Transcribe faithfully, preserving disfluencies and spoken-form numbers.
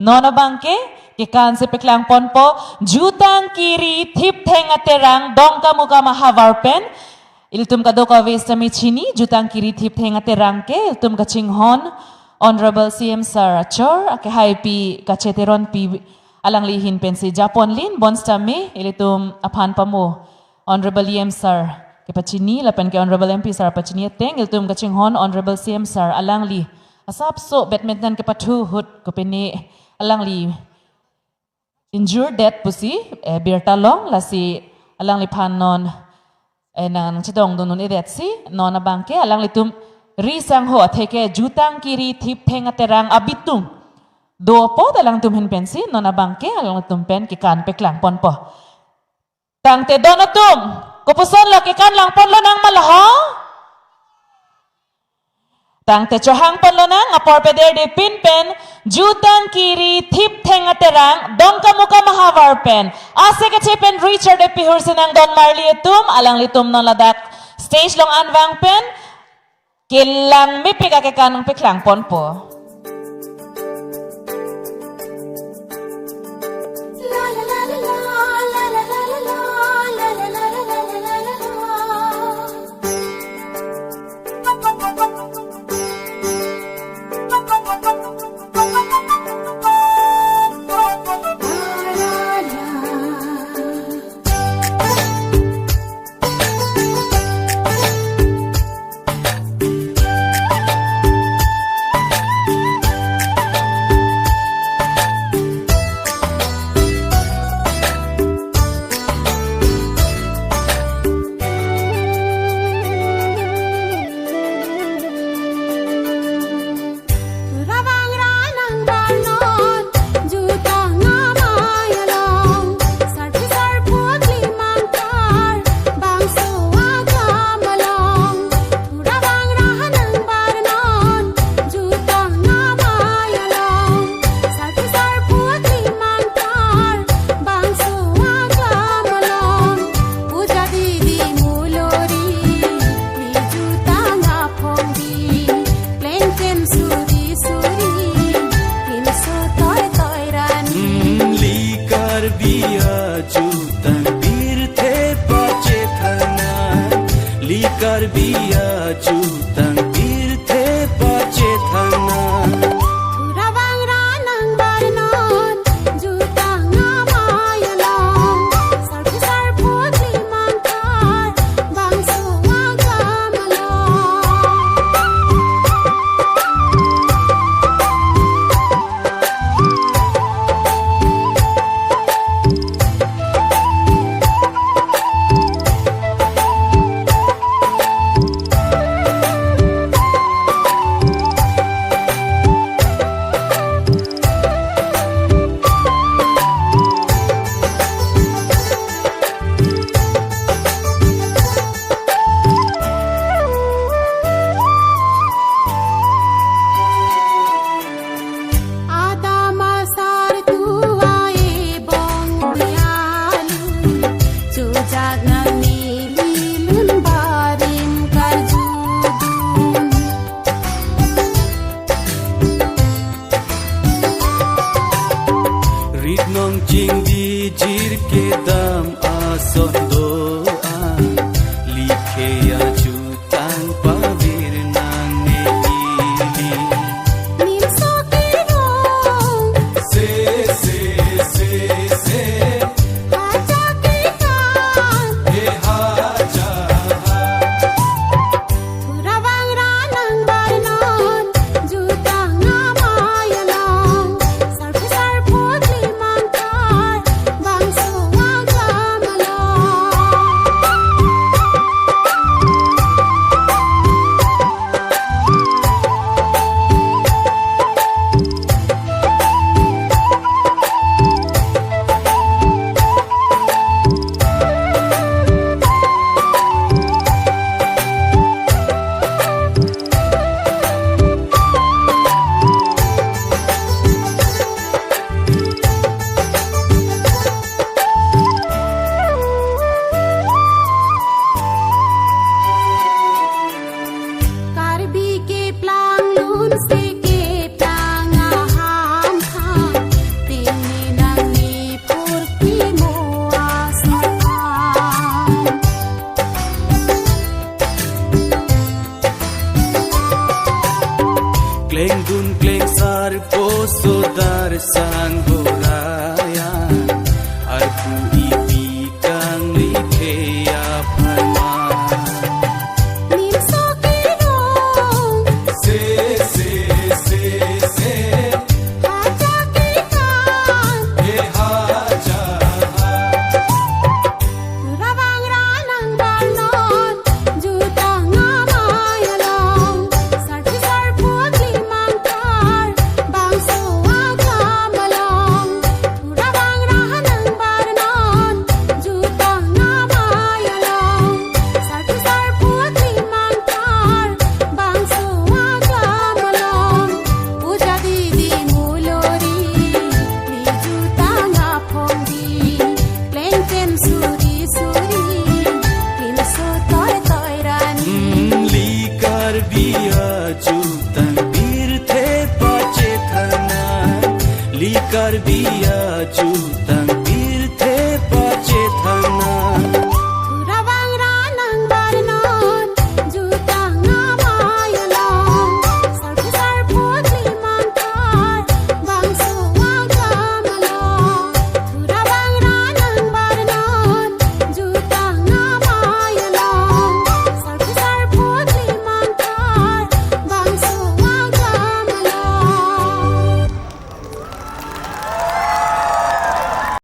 Non abangke kekan si peklangponpo, Jutang Kiri Thiptheng Aterang Dongkamukam ahavar pen. Ilitum kadokave sitame chini, Jutang Kiri Thiptheng Aterang ke ilitum kachinghon Honorable C M Sir achor, akehaipi Kache Teronpi, alangli ahin pensi japonlin, bonsitame ilitum aphan pamo Honorable E M Sir kepachini lapen ke Honorable M P Sir pachini ateng, ilitum kachinghon Honorable C M Sir, alangli asapso badminton kepathu ahut kopine alangli injured det pusi, eh, birta long, lasi alangliphan non, eh, nang, nangchedongdun un-edetsi, non abangke alanglitum ri sangho atheke Jutang Kiri Thiptheng Aterang abitung do apot alangtum ahin pensi non abangke alangtum pen kekan peklangponpo. Tangte don atum, kopuson lo, kekan langponlonang ma laho? Tangte chohangponlonang, apor pederdepin pen Jutang Kiri Thiptheng Aterang Dongkamukam ahavar pen. Ase kache pen Richard de Pihur si nangdon marli atum, alanglitum non ladak stage along anvang pen kelang mepik akekan nangpeklangponpo. Thurabang ra nang barnon, Jutang amei along, sarpi sarpo klimang thar, bangso agam along. Thurabang ra nang barnon, Jutang amei along, sarpi sarpo klimang thar, bangso agam along. Puja didi mulori, ni Jutang aphongdi, plengken suri suri, pinso toi toi rani. Hmm, Li Karbi ajutang pirthe pachethangna, Li Karbi ajutang pirthe pachethangna. Thurabang ra nang barnon, Jutang amei along, sarpi sarpo klimang thar, bangso agam along. Adam asar tuai bong alu, chojak nang neli lun barim karjudun. Rit nong chingdi jirke dam ason do-an, Li Khei ajutang pavir nang neli. Nimso kerong. Se, se, se, se. Haja kekan. He haja. Thurabang ra nang barnon, Jutang amei along, sarpi sarpo klimang thar, Sang hurayan, arpu ipi kangli phe aphan ma. Nimso kirong. Se, se, se, se. Haja kikan. He haja ha. Ravang ranang balnon, jutang amei along, sarpi sarpo klimangkar, bangso aklam along. Ravang ranang balnon, jutang amei along, sarpi sarpo klimangkar, bangso aklam along. Puja didi mulori, li jutang aphongdi, klengkeng suri suri, pinso toy toy rani. Hmm, li Karbi ajutang pirthe pachethana, li Karbi ajutang